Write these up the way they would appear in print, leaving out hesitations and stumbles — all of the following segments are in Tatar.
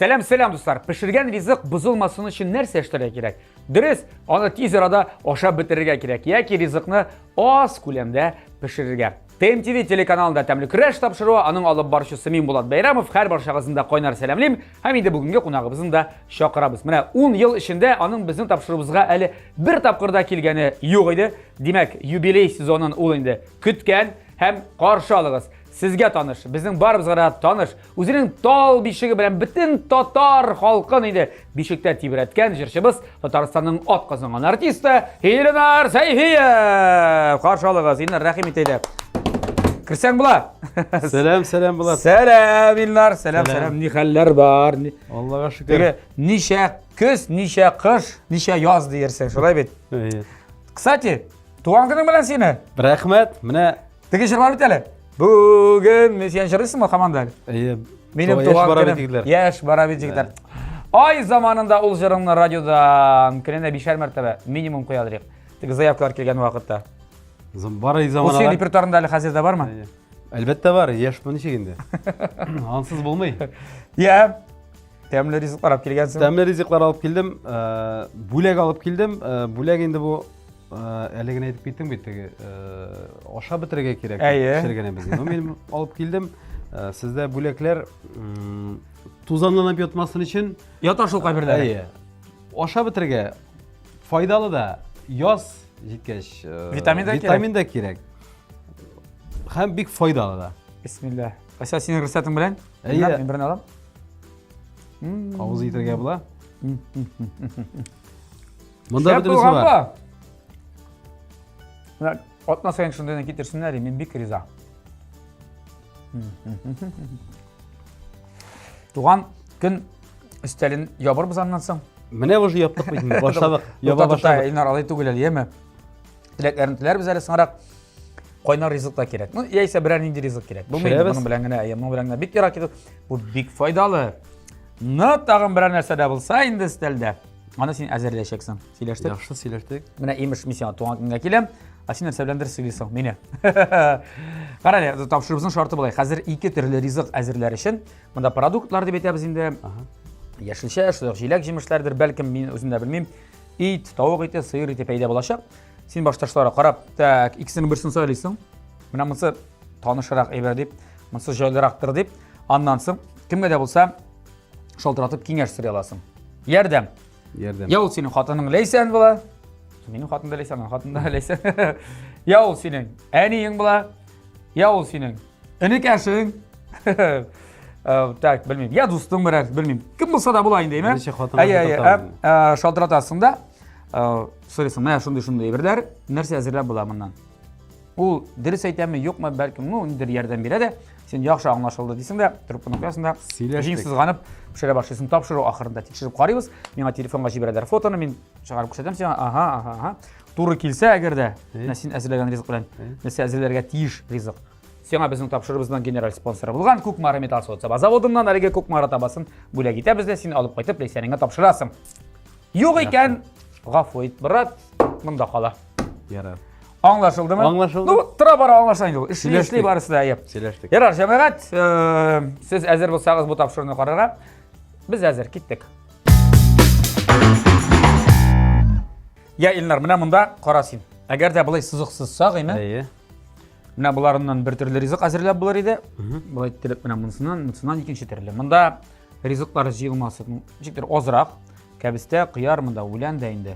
Сәлам, сәлам, дуслар. Пешергән ризык бозылмасын өчен нәрсә эшләргә кирәк? Дөрес, аны тиз арада ашап бетерергә кирәк яки ризыкны аз күләмдә пешерергә. ТМТВ телеканалында тәмле көрәш тапшыруы, аның алып баручысы мин Булат Бәйрәмов, һәр барчагызны да кайнар сәламлим һәм инде бүгенге кунагыбызны да чакырабыз. Менә 10 ел эчендә аның безнең тапшыруыбызга әле бер тапкыр да килгәне юк иде. Димәк, юбилей сезонын ул инде көткән һәм каршы алыгыз. Сезгә таныш, безнең барыбызга да таныш, үзенең тал бишеге белән бөтен татар халкын инде бишектә тибрәткән җырчыбыз, Татарстанның ат казанган артисты Илнар Сәйфиев. Каршы алыгыз, Илнар, рәхим ит әйдә. Керсәң була. Сәлам, сәлам Булат. Сәлам, Илнар, сәлам, сәлам. Ни хәлләр бар? Аллага шөкер. Теге ничә көз, ничә кыш, ничә яз диярсең, шулай бит? Кстати, туган көнең белән сине. Рәхмәт. Менә Теге җырлар бит әле. Бүген мин син җырлыйсыңмы һаман да әле? Әйе. Минем туган көнем. Яшь бара бит егетләр. Ай заманында ул җырыңны радиодан көненә бишәр мәртәбә минимум куя идек. Теге заявкалар килгән вакытта. Бар заманында. Ул синең репертуарыңда әле хәзер дә бармы? Әлбәттә бар. Яшь бу ничек инде? Ансыз булмый. Я. Тәмле ризыклар алып килгәнсең. Тәмле ризыклар алып килдем. Э, бүләк алып килдем. Э, бүләк инде бу э, әле генә әйтеп киттең бит теге ашап бетерергә кирәк. Әйе. Пешергән без. Ну мин алып килдем. Сездә бүләкләр тузанланып ятмасын өчен. Ята шул кайберләре. Әйе. Ашап бетерергә файдалы да. Яз җиткәч витамин да кирәк. Витамин да кирәк. Һәм бик файдалы да. Бисмилла. Ася, синең рөхсәтең белән? Әйе. Мин берне алам. Авыз итәргә була. Монда Шәп бөтенесе булган бар. ба. Менә атна саен шундыйны китерсеннәр, мин бик риза. Туган көн өстәлен ябырбыз аннан соң. Менә уже яптык бит инде, башладык. Яба Тукта, тукта, башладык. Илнар, алай түгел әле, яме. Теләкләрен теләрбез әле соңрак. Кайнар ризык та кирәк. Ну, яисә берәр нинди ризык кирәк. Бу Пешерәбез. моның белән генә, әйе, моның белән генә бик ерак китү. Бу бик файдалы. Но тагын берәр нәрсә дә булса инде өстәлдә. Аны син әзерләячәксең. Сөйләштек. Яхшы сөйләштек. Менә имеш мин сиңа туган көнгә киләм, ә син нәрсә беләндер сөйлисең мине. Кара әле, тапшыруыбызның шарты болай. Хәзер ике төрле ризык әзерләр өчен монда продуктлар дип әйтәбез инде. Яшелчә, шулай ук җиләк-җимешләрдер, бәлкем мин үзем дә белмим. Ит, тавык ите, сыер ите пәйда булачак. Син башта шуларга карап, так, икесенең берсен сайлыйсың. Менә монысы танышрак әйбер дип, монысы җайлырактыр дип. Аннан соң кемгә дә булса шалтыратып киңәш сорый аласың. Ярдәм. Ярдәм. Я ул синең хатының Ләйсән була. Минем хатын да Ләйсән, аның хатын да Ләйсән. Я ул синең әниең була. Я ул синең энекәшең. Э, так, белмим. Я дустың берәр, белмим. Кем булса да була инде, әйме? Берничә хатынга Әйе, әйе. шалтыратам. Э, шалтыратасың да, э, сорыйсың, менә шундый-шундый әйберләр, нәрсә әзерләп була моннан? Ул дөрес әйтәме, юкмы, бәлкем, ну, ниндидер ярдәм бирә дә, син яхшы аңлашылды дисең дә, трубканы куясың да, Сөйләштек. җиң сызганып пешерә башлыйсың. Тапшыру ахырында тикшереп карыйбыз. Миңа телефонга җибәрәләр фотоны, мин чыгарып күрсәтәм сиңа. Ага, ага, ага. Туры килсә әгәр дә, менә син әзерләгән ризык белән, нәрсә әзерләргә тиеш ризык. Сиңа безнең тапшыруыбызның генераль спонсоры булган Кукмара металл савыт-саба заводыннан әлеге Кукмара табасын бүләк итәбез дә, син алып кайтып Ләйсәнеңә тапшырасың. Юк икән, гафу ит, брат, монда кала. Ярар. Аңлашылдымы? Аңлашылды. Ну, тора бара аңлаша инде ул. Эшли, Сөйләштек. эшли барысы да, әйе. Сөйләштек. Ярар, җәмәгать, э, сез әзер булсагыз бу тапшыруны карарга, без әзер, киттек. Я, Илнар, менә монда кара син. Әгәр дә болай сызык сызсак, әйме? Әйе. Менә боларыннан бер төрле ризык әзерләп булыр иде. Болай иттереп, менә монысыннан, монысыннан икенче төрле. Монда ризыклар җыелмасы, ну, ничектер азрак. Кәбестә, кыяр, монда үлән дә инде.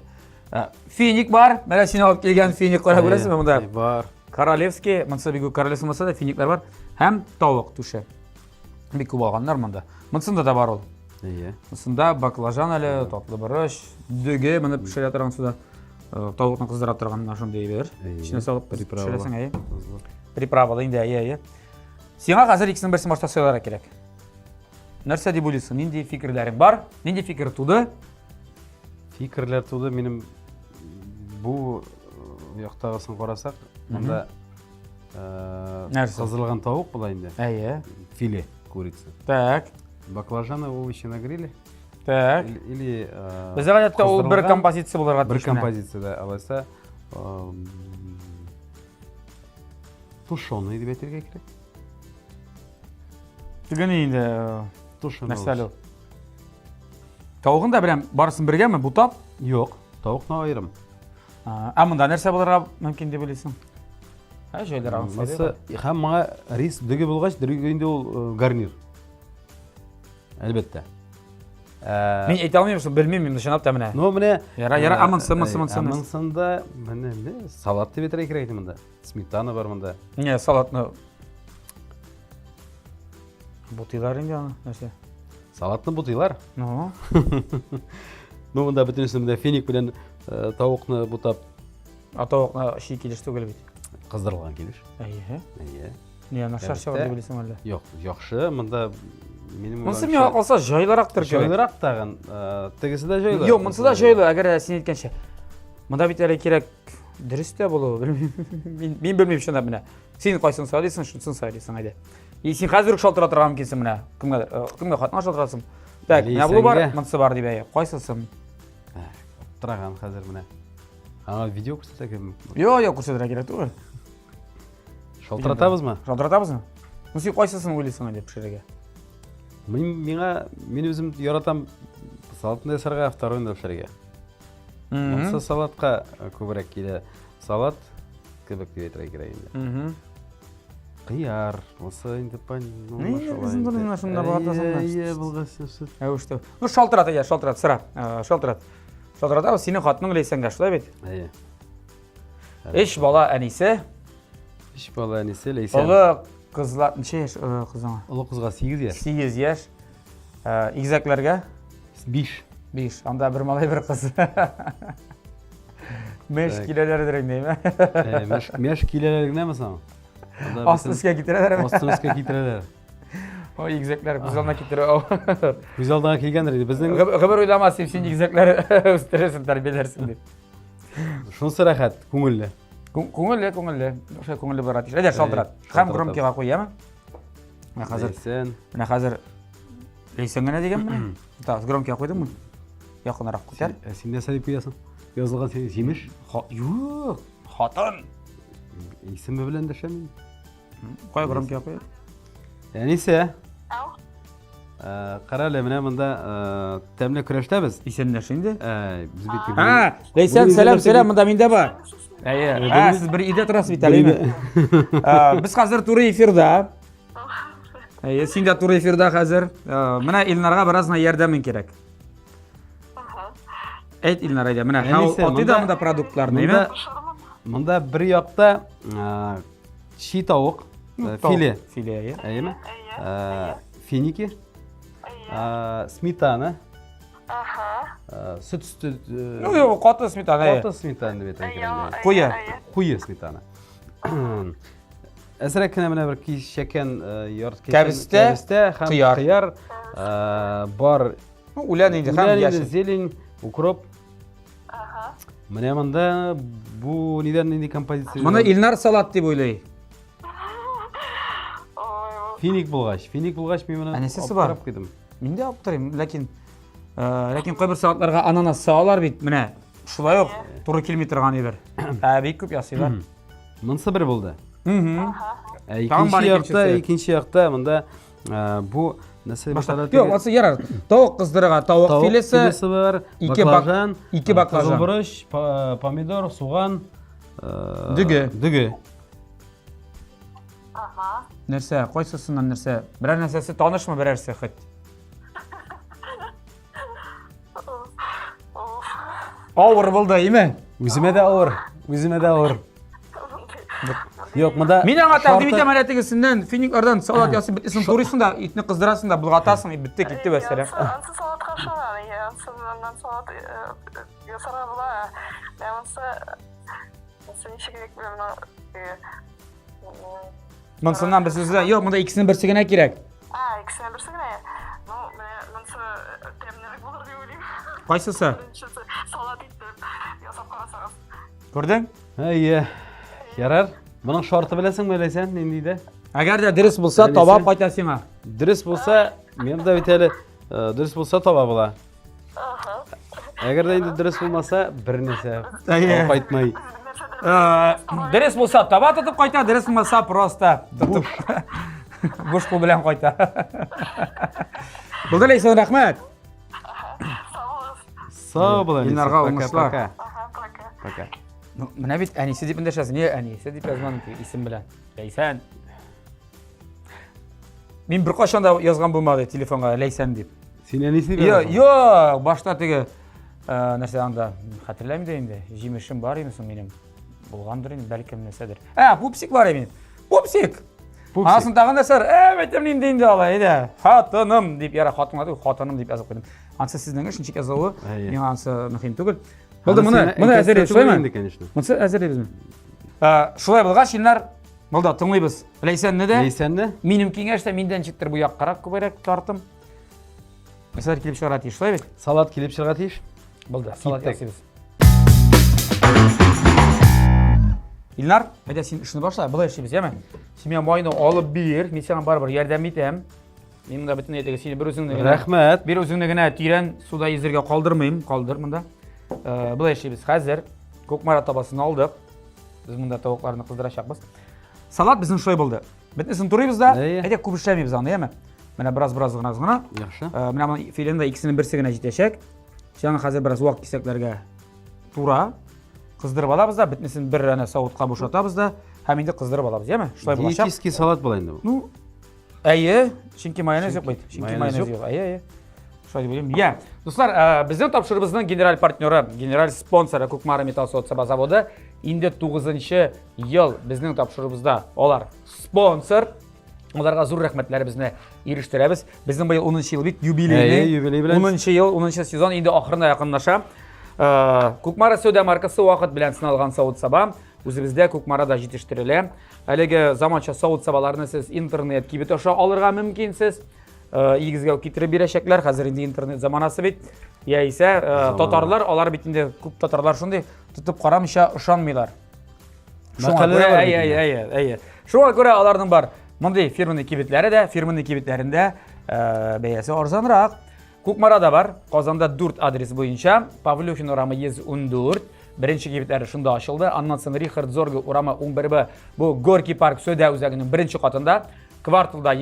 Ә, финик бар. Менә син алып килгән финиклар күрәсеңме монда? Бар. Королевский, монысы бик күп королевский булса да финиклар бар. Һәм тавык түше. Бик күп алганнар монда. Монысында да бар ул. Әйе. Монысында баклажан әле, татлы борыч, дөге, моны пешерә торган суда. Э, тавыкны кыздыра торган менә шундый әйбер. Эченә салып пешерәсең, әйе. Приправалы инде, әйе, әйе. Сиңа хәзер икесенең берсен башта сайларга кирәк. Нәрсә дип уйлыйсың? Нинди фикерләрең бар? Нинди фикер туды? Фикерләр туды минем бу э, яктагысын карасак, монда э, Нәрсә? кыздырылган тавык була инде. Әйе. Филе курицы. Так. Баклажаны, овощи на гриле. Так. Или, или э, Бездә гадәттә ул бер кыздырылган, композиция булырга бер тиеш. менә. композицияда алайса э, тушеный дип әйтергә кирәк. Теге ни инде? Тушеный. Нәрсә әле ул? Тавыгын да беләм, барысын бергәме, бутап? Юк, тавыкны аерым. Ә монда нәрсә булырга мөмкин дип уйлыйсың? Ә җайлырак. Монысы һәм моңа рис дөге булгач, дөге инде ул э, гарнир. Әлбәттә. Э, мин әйтә алмыйм, шул белмим мин чынлап та менә. Ну, менә Яра, яра, ә монысы, монысы, монысы. Ә монысында менә салат дип әйтергә кирәк иде монда. Сметана бар монда. Не, салатны бутыйлар инде аны, нәрсә? Салатны бутыйлар. Ну. Ну, монда бөтенесе менә финик белән э, тавыкны бутап. А тавыкны чи килеш түгел бит. Кыздырылган килеш. Әйе. Әйе. Не, начар чыгар дип уйлыйсың әллә? Юк, яхшы, монда минем Монысы миңа калса җайлырактыр кебек. Җайлырак тагын, э, тегесе дә җайлы. Юк, монысы да җайлы, әгәр син әйткәнчә. Монда бит әле кирәк дөрес тә булуы, белмим. Мин, мин белмим чынлап менә. Син кайсын сайлыйсың, шунысын сайлыйсың әйдә. И син хәзер үк шалтыратырга мөмкинсең менә. Кемгә э, кемгә хатынга шалтыратасың? Так, менә бу бар, монысы бар дип әйе. Кайсысын? Аптыраган хәзер менә. Аңа видео күрсәтә кем? Юк, юк, күрсәтергә кирәк түгел. Шалтыратабызмы? Шалтыратабызмы? Ну син кайсысын уйлыйсың инде пешерергә? Мин миңа мин үзем яратам салатны ясарга, второйны да пешерергә. Монысы салатка күбрәк килә. Салат кебек дип әйтергә кирәк инде. Кыяр, монысы инде пан. Ну, безнең турында шунда багатасың да. Әйе, булгасы. Әвештә. Ну, шалтырат, әйе, шалтырат, сыра. Шалтырат. Шалтырат, синең хатының Ләйсәнгә, шулай бит? Әйе. Өч бала әнисе. Өч бала әнисе Ләйсән. Олы кызлар, ничә яшь олы кызыңа? Олы кызга 8 яшь. 8 яшь. Игезәкләргә? 5. 5. Анда бер малай, бер кыз. Мәш киләләрдер инде, әйме? Мәш, мәш киләләр генәме соң? Асты өскә китерәләр. Асты өскә китерәләр. Ой, игезәкләр күз алдына китерә. Күз алдына килгәндер инде. Безнең гомер уйламас син игезәкләр үстерерсең, тәрбияләрсең дип. Шунысы рәхәт, күңелле. Күңелле, күңелле. Шулай күңелле бара. Әйдә, шалтырат. Һәм громкийга куй, яме? Менә хәзер. Ләйсән. Менә хәзер Ләйсән генә дигән менә. Так, громкийга куйдыңмы? Якынрак күтәр. Ә син нәрсә дип куясың? Язылган синең җимеш? Юк, хатын. Исеме белән дәшәм мин. Кая громкийга куй? Әнисе. Ау. Кара әле, менә монда тәмле көрәштәбез. Исәнләш инде. Без бит. А, Ләйсән, сәлам, сәлам, монда миндә бар. Әйе. Ә, сез бер өйдә торасыз бит әле, әйеме? Без хәзер туры эфирда. Әйе, син дә туры эфирда хәзер. Менә Илнарга бераз гына ярдәмең кирәк. Әйт, Илнар, әйдә. Менә атый да монда продуктларны, әйеме? Монда бер якта чи тавык, филе. Филе, әйе. Әйеме? Финики. Сметана. Ага. Сөт өсте. Ну, юк, каты сметана. Каты сметана дип әйтергә кирәк. Куе. Куе сметана. Әзрәк кенә менә бер кичәкән ярты кәбестә, кәбестә һәм кыяр, кыяр бар. Ну, үлән инде һәм яшел. Зелень, укроп. Ага. Менә монда бу нидән нинди композиция? Моны Илнар салат дип уйлый. Финик булгач, финик булгач мин моны Әнисесе бар. куйдым. Мин дә аптырыйм, ләкин ләкин кайбер салатларга ананас салалар бит, менә шулай ук туры килми торган әйбер. Ә бик күп ясыйлар. Монысы бер булды. Ә икенче якта, икенче якта монда бу нәрсә дип атала? Юк, ансы ярар. Тавык кыздырырга тавык филесы, филесы бар, ике баклажан, ике баклажан, кызыл борыч, помидор, суган, дөге. Дөге. Ага. Нәрсә, кайсысыннан нәрсә? Берәр нәрсәсе танышмы берәрсе хоть? Авыр булды, име? Үземә дә авыр, үземә дә авыр. Юк, монда Мин аңа тәкъдим итәм әле тегесеннән, финиклардан салат ясап бетесен турыйсың да, итне кыздырасың да, болгатасың, и бетте, китте вәссәлам. Ансы салатка ошамады, ансы аннан салат ясарга була. Ә монысы монысы ничегрәк беләм, Монсыннан без үзләр, юк, монда икесенең берсе генә кирәк. А, икесенең берсе генә. Ну, менә монысы тәмлерәк булыр дип уйлыйм. Кайсысы? Беренчесе салат итеп ясап карасагыз. Күрдең? Әйе. Ярар. Моның шарты беләсеңме, Ләйсән, нинди дә? Әгәр дә дөрес булса, таба кайта сиңа. Дөрес булса, мен дә бит әле дөрес булса таба була. Әгәр дә инде дөрес булмаса, бер нәрсә кайтмый. Дөрес булса, таба тотып кайта, дөрес булмаса, просто тотып. Буш кул белән кайта. Булды, Ләйсән, рәхмәт. Сау бул, әнисе. Илнарга Пока, уңышлар. пока. Ага, пока. Пока. Ну, менә бит әнисе дип эндәшәсең. Нигә әнисе дип язмадың ки исем белән? Ләйсән. Мин беркайчан да язган булмады телефонга Ләйсән дип. Син әнисе дип Йо, язасың? йо, башта теге э, нәрсә анда хәтерләмим дә инде. Җимешем бар иде соң минем. Булгандыр инде, бәлкем нәрсәдер. Ә, пупсик бар иде. Пупсик. Пупсик. Асын тагын нәрсә? Ә, әйтәм инде инде алай, әйдә. Хатыным дип, яра хатынга түгел, хатыным дип язып куйдым. Ансы сезнең эш ничек язылуы, Әйе. миңа ансы мөһим түгел. Булды, Аны моны, син моны әйтәсе әзерлибез, түгел шулаймы? инде, конечно. Монысы әзерлибезме? Ә, Шулай булгач, Илнар, булды, тыңлыйбыз. Ләйсәнне дә. Ләйсәнне? Минем киңәш тә миндән ничектер бу яккарак күбрәк тартым. Нәрсәләр килеп чыгарга тиеш, шулай бит? Салат килеп чыгарга тиеш. Булды, салат Киттек. ясыйбыз. Илнар, әйдә син эшне башла, болай эшлибез, яме? Син миңа майны алып бир, мин сиңа барыбер ярдәм итәм. Мин монда бөтен әйтәгә сине бер үзеңне генә. Рәхмәт. Бер үзеңне генә тирән суда йөзергә калдырмыйм, калдыр монда. Э, Болай эшлибез. Хәзер Кукмара табасын алдык. Без монда тавыкларны кыздырачакбыз. Салат безнең шулай булды. Бөтенесен турыйбыз да, Әйе. әйдә күп эшләмибез аны, яме? Менә бераз-бераз гына гына. Яхшы. Э, Менә моның филеның да икесенең берсе генә җитәчәк. Син аны хәзер бераз вак кисәкләргә тура кыздырып алабыз да, бөтенесен бер әнә савытка бушатабыз да һәм инде кыздырып алабыз, яме? Шулай булачак. Диетический салат була инде бу. Ну, әйе, чөнки майонез юк бит. Чөнки майонез майонез юк. юк. Әйе, әйе. Шулай дип уйлыйм. Я, дуслар, э, безнең тапшырубызның генераль партнеры, генераль спонсоры Кукмара металл савыт-саба заводы инде 9 ел безнең тапшырубызда алар спонсор. Аларга зур рәхмәтләребезне ирештерәбез. Безнең быел 10 ел бит юбилейный. Әйе, юбилей белән. 10 ел, 10 сезон инде ахырына якынлаша. Э, Кукмара сәүдә маркасы вакыт белән сыналган савыт-саба үзебездә Кукмарада җитештерелә. Әлеге заманча савыт-сабаларны сез интернет кибете аша алырга мөмкинсез. Э, Өегезгә үк китереп бирәчәкләр. Хәзер инде интернет заманасы бит. Яисә э, Замана. татарлар, алар бит инде күп татарлар шундый тотып карамыйча ышанмыйлар. Шуңа Мәкаләләр күрә, бар бит әйе, инде. әйе, әйе. Шуңа күрә аларның бар мондый фирменный кибетләре дә, фирменный кибетләрендә э, бәясе арзанрак. Кукмарада бар, Казанда 4 адрес буенча, Павлюхин урамы 114, беренче кибетләре шунда ачылды. Аннан соң Рихард Зорге урамы 11Б, бу Горький парк сәүдә үзәгенең беренче катында. Кварталда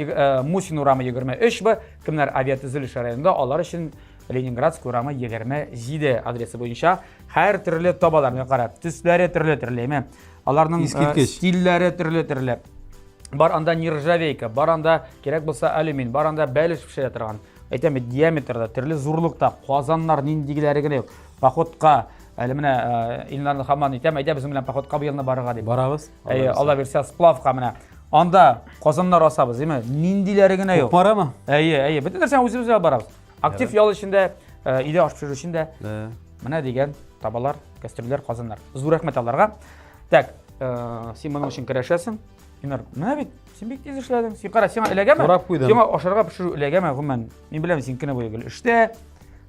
Мусин урамы 23Б, кемнәр авиатөзелеш районында, алар өчен Ленинградск урамы 27 адресы буенча һәр төрле табалар. Менә кара, төсләре төрле-төрле, әйме? Аларның Искиткеч. стильләре төрле-төрле. Бар анда нержавейка, бар анда кирәк булса алюмин, бар анда бәлеш пешерә торган. Әйтәм бит, диаметрда, төрле зурлыкта, казаннар ниндиләре генә юк. Походка, әле менә Илнарны һаман әйтәм, әйдә безнең белән походка быелны барырга дип. Барабыз. Әйе, Алла бирсә, сплавка менә. Анда казаннар асабыз, әйме? Ниндиләре генә юк. Кукмарамы? Әйе, әйе, бөтен нәрсәне үзебез белән барабыз. Актив ял өчен дә, өйдә аш пешерү өчен дә. Да. Менә дигән табалар, кәстрүлләр, казаннар. Зур рәхмәт аларга. Так, син моның өчен көрәшәсең. Илнар, менә бит, син бик тиз эшләдең. Син кара, сиңа эләгәме? Турап куйдым. Сиңа ашарга пешерү эләгәме, гомумән? Мин беләм, син көне буе гел эштә,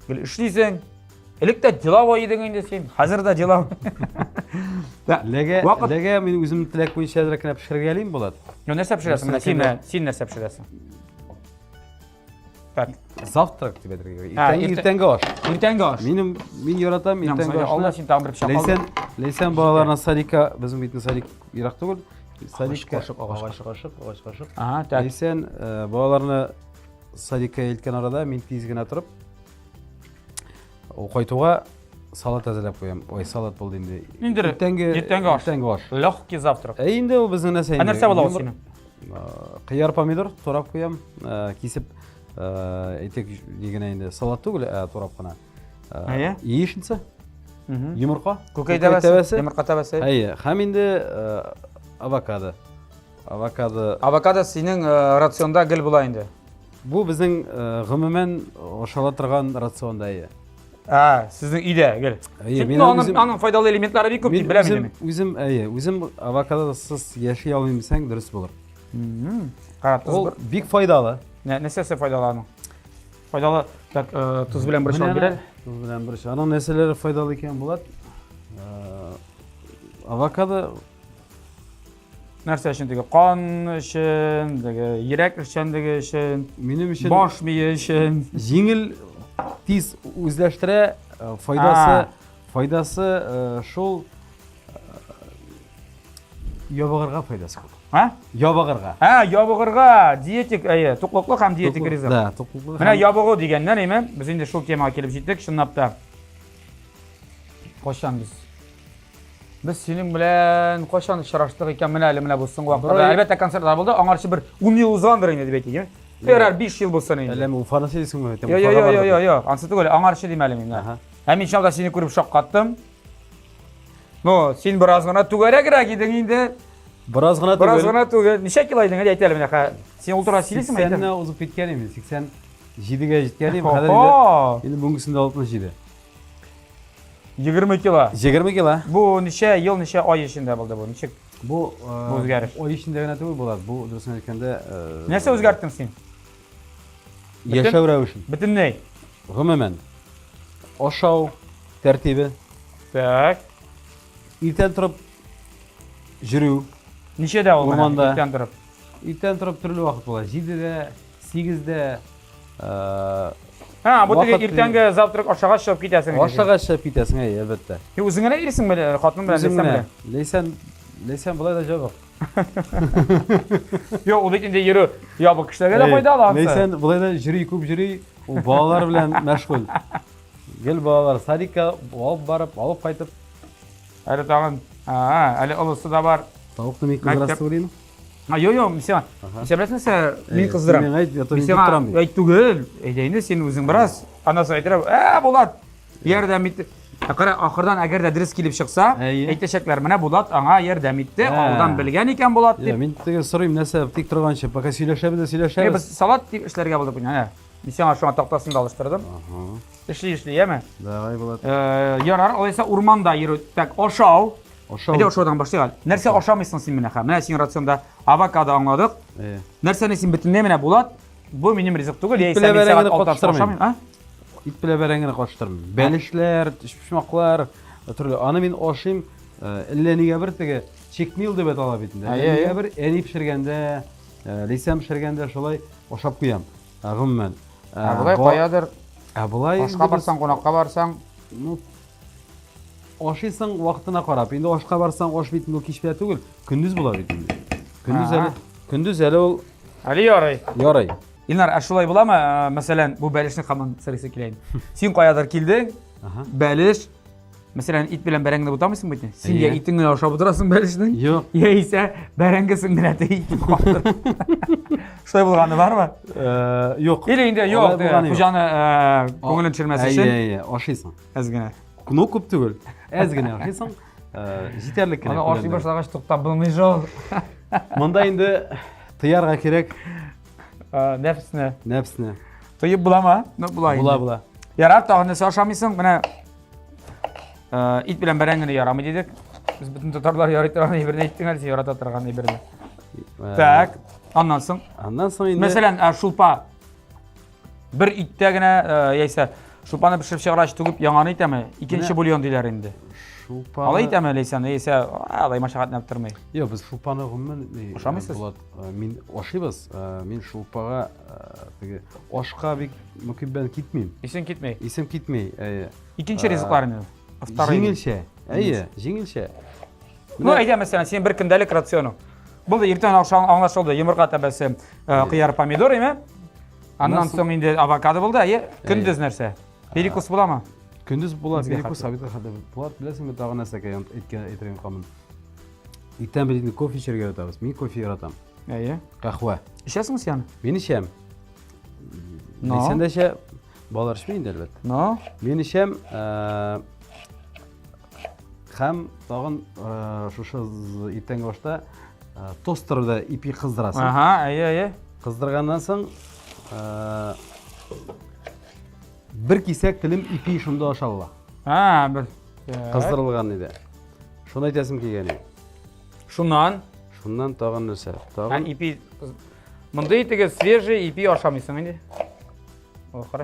гел эшлисең. Элек тә деловой идең инде син, хәзер дә деловой. Да, Ләгә, Вакыт. ләгә мин үзем теләк буенча әзрәк кенә пешергәлим Булат. Ну, нәрсә пешерәсең? Менә син, менә, син нәрсә пешерәсең? Так, Завтрак дип әйтергә кирәк. А, Иртәнге иртәнге аш. иртәнге аш. Минем мин яратам Менә, иртәнге мисалга, Алла ашны. син тагын бер пычак Ләйсән, алдың. Ләйсән балаларына садикка, безнең бит садик ерак түгел. Садикка кашык, агач агач кашык, агач кашык. Ага, так. Ләйсән балаларны садикка илткән арада мин тиз генә торып кайтуга салат әзерләп куям. Ой, салат булды инде. Ниндидер Иртәнге иртәнге аш. Иртәнге аш. Легкий завтрак. Ә инде ул безнең нәрсә Ә инде? нәрсә була ул Юмор- синең? Кыяр, помидор турап куям, кисеп, әйтик, ни генә инде салат түгел, ә турап кына. Әйе. Яичница, йомырка, Күкәй тәбәсе, йомырка тәбәсе. Әйе, һәм инде авокадо. Авокадо. Авокадо синең рационда гел була инде. Бу безнең гомумән ашала торган рационда, әйе. А, сезнең өйдә гел. Әйе, Чөнки мин аның, үзем- аның файдалы элементлары бик күп дип Мин беләм үзем, инде мин. үзем, әйе, үзем авокадосыз яши алмыйм дисәң, дөрес булыр. Кара, тоз Ул бер. бик файдалы. Нә, нәрсәсе файдалы аның? Файдалы, так, тоз белән борыч Менә алып бирә. Тоз белән борыч. Аның нәрсәләре файдалы икән, Булат? Авокадо Нәрсә өчен теге? Кан өчен, теге йөрәк эшчәнлеге өчен, минем өчен баш мие өчен. Җиңел, тиз үзләштерә, файдасы, файдасы шул ябыгырга файдасы күп. А? Ябыгырга. А, ябыгырга, диетик, әйе, туклыклы һәм диетик ризык. Да, туклыклы. Менә ябыгу дигәннән, әйме, без инде шул темага килеп җиттек, чынлап та. Кайчан без? Без синең белән кайчан очраштык икән? Менә әле менә бу соңгы вакытта. Әлбәттә, концертлар булды. Аңарчы бер 10 ел узгандыр инде дип әйтик, Ярар, 5 ел булсын инде. Әллә Уфаны сөйлисеңме? Йо, йо, йо, йо, йо, ансы түгел, аңарчы дим әле мин. Ә мин чалда сине күреп шаккаттым. Ну, син бераз гына түгәрәгрәк идең инде. Бераз гына түгел. Бераз гына түгел. Ничә кило идең, әйт әле менә. Син ул турыда сөйлисеңме? 80-нән узып киткән идем, 87-гә җиткән идем. Хәзер инде инде бүгенгесендә 67. 20 кило. 20 кило. Бу ничә ел, ничә ай эчендә булды бу? Ничек? Бу Бу үзгәреш. Ай эчендә генә түгел була. Бу дөресен әйткәндә, Нәрсә үзгәрттең син? Яшәү рәвешен. Бөтенләй. Гомумән, ашау тәртибе. Так. Иртән торып йөрү. Ничәдә ул? Урманда. Иртән торып. Иртән торып төрле вакыт була. 7-дә, 8-дә. Ха, бу теге иртәнге завтрак ашагач чыгып китәсең. Ашагач чыгып китәсең, әй, әлбәттә. Син үзең генә йөрисеңме, хатының белән, Ләйсән белән? Ләйсән, Ләйсән болай да җабык. Юк, ул бит инде йөрү ябык кешеләргә дә файдалы ансы. Ләйсән болай да йөри, күп йөри, ул балалар белән мәшгуль. Гел балалар садикка алып барып, алып кайтып. Әле тагын, әле олысы да бар. Тавыкны мин кыздырасы түгел. А, йо, йо, мин сиңа, син беләсең нәрсә, мин кыздырам. Син миңа әйт, я то мин мин тик торам. Әйт түгел, әйдә инде син үзең бераз. Аннан соң әйтер, ә, Булат, ярдәм итте. Ә кара, ахырдан әгәр дә дөрес килеп чыкса, әйтәчәкләр, менә Булат аңа ярдәм итте, алдан белгән икән Булат дип. Мин теге сорыйм, нәрсә, тик торганчы, пока сөйләшәбез дә сөйләшәбез. Без салат дип эшләргә булдык менә. Мин сиңа шуңа тактасын да алыштырдым. Эшли, эшли, яме? Давай, Булат. Ярар, алайса урманда йөрү. Так, ашау. Ашау. Әйдә ашаудан башлыйк әле. Нәрсә ашамыйсың син менә хәзер? Менә синең рационда авокадо аңладык. Э. Нәрсәне син бөтенләй менә Булат, бу минем ризык түгел, яисә белән мин сәгать бәрәңгене алтыда катыштырмыйм. ашамыйм, а? Ит белән бәрәңгене катыштырмыйм. Бәлешләр, өчпочмаклар, төрле. Аны мин ашыйм, әллә нигә бер теге чекмил дип атала бит инде. Әллә нигә бер әни пешергәндә, Ләйсән пешергәндә шулай ашап куям. Гомумән. Ә болай каядыр? Ә болай Ашка барсаң, кунакка барсаң, ну, ашыйсың вакытына карап. Инде ашка барсаң, аш бит инде ул кич белән түгел, көндез була бит инде. Көндез әле, көндез әле ул Әле ярый. Ярый. Илнар, ә шулай буламы? Мәсәлән, бу бәлешне һаман сорыйсы килә инде. Син каядыр килдең, бәлеш, мәсәлән, ит белән бәрәңгене бутамыйсың бит. Син я итен генә ашап утырасың бәлешнең, Юк. Яисә бәрәңгесен генә итеп каптыр. Шулай булганы бармы? Юк. Или инде юк, хуҗаны күңелен төшермәс өчен. Әйе, әйе, ашыйсың. Әз генә. Ну, күп түгел. Әз генә ашыйсың. Җитәрлек кенә. Аны ашый башлагач туктап булмый шул. Монда инде тыярга кирәк. Нәфесне. Нәфесне. Тыеп буламы? Ну, була инде. Була, була. Ярар, тагын нәрсә ашамыйсың? Менә ит белән бәрәңгене ярамый дидек. Без бөтен татарлар ярый торган әйберне әйттең әле, син ярата торган әйберне. Так, аннан соң? Аннан соң инде. Мәсәлән, шулпа. Бер иттә генә, яисә шулпаны пешереп чыгарач түгеп яңаны итәме? Икенче бульон диләр инде. Шулпаны. Алай итәме Ләйсән, яисә алай мәшәкатьләнеп тормый. Юк, без шулпаны гомумән ашамыйсыз? Булат, мин ашыйбыз. Мин шулпага теге ашка бик мөкиббән китмим. Исең китми. Исем китми, әйе. Икенче ризыклар инде. Второй. Җиңелчә. Әйе, җиңелчә. Ну, әйдә, мәсәлән, син бер көндәлек рационың. Булды, иртән аңлашылды. Йомырка тәбәсе, кыяр, помидор, име? Аннан соң инде авокадо булды, әйе. Көндез нәрсә? Перекус буламы? Көндез була, перекус обедка хәтле. Булат, беләсеңме, тагын нәрсә әйткән әйтергә калмын. Иртән без инде кофе эчәргә яратабыз. Мин кофе яратам. Әйе. Кахва. Эчәсеңме син аны? Мин эчәм. Но. Син дә эчә, балалар эчми инде, әлбәттә. Но. Мин эчәм, һәм тагын шушы иртәнге ашта тостерда ипи кыздырасың. Ага, әйе, әйе. Кыздырганнан соң бер кисәк телем ипи шунда ашалла. А, бер. Кыздырылган иде. Шуны әйтәсем килгән иде. Шуннан? Шуннан тагын нәрсә? Тагын Ә, ипи Мондый теге свежий ипи ашамыйсың инде.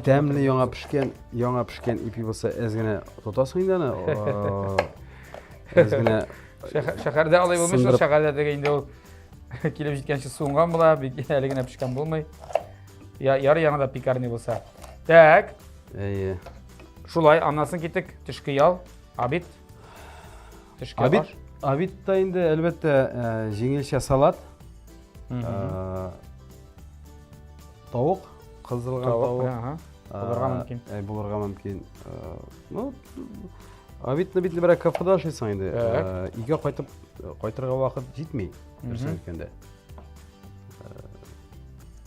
Тәмле яңа пешкән, яңа пешкән ипи булса, әз генә тотасың инде аны. Әз генә Шәһәрдә алай булмый шул, шәһәрдә теге инде ул килеп җиткәнче суынган була, бик әле генә пешкән булмый. Я, ярый яңа да пекарня булса. Так. Әйе. Шулай, аннан соң киттек төшке ял, обед. Төшке обед, обедта инде әлбәттә җиңелчә салат. Тавык, кыздырылган тавык. Ага. Булырга мөмкин. Булырга мөмкин. Ну, Обедны бит берәр кафеда ашыйсың инде. Өйгә кайтып кайтырга вакыт җитми, дөресен әйткәндә.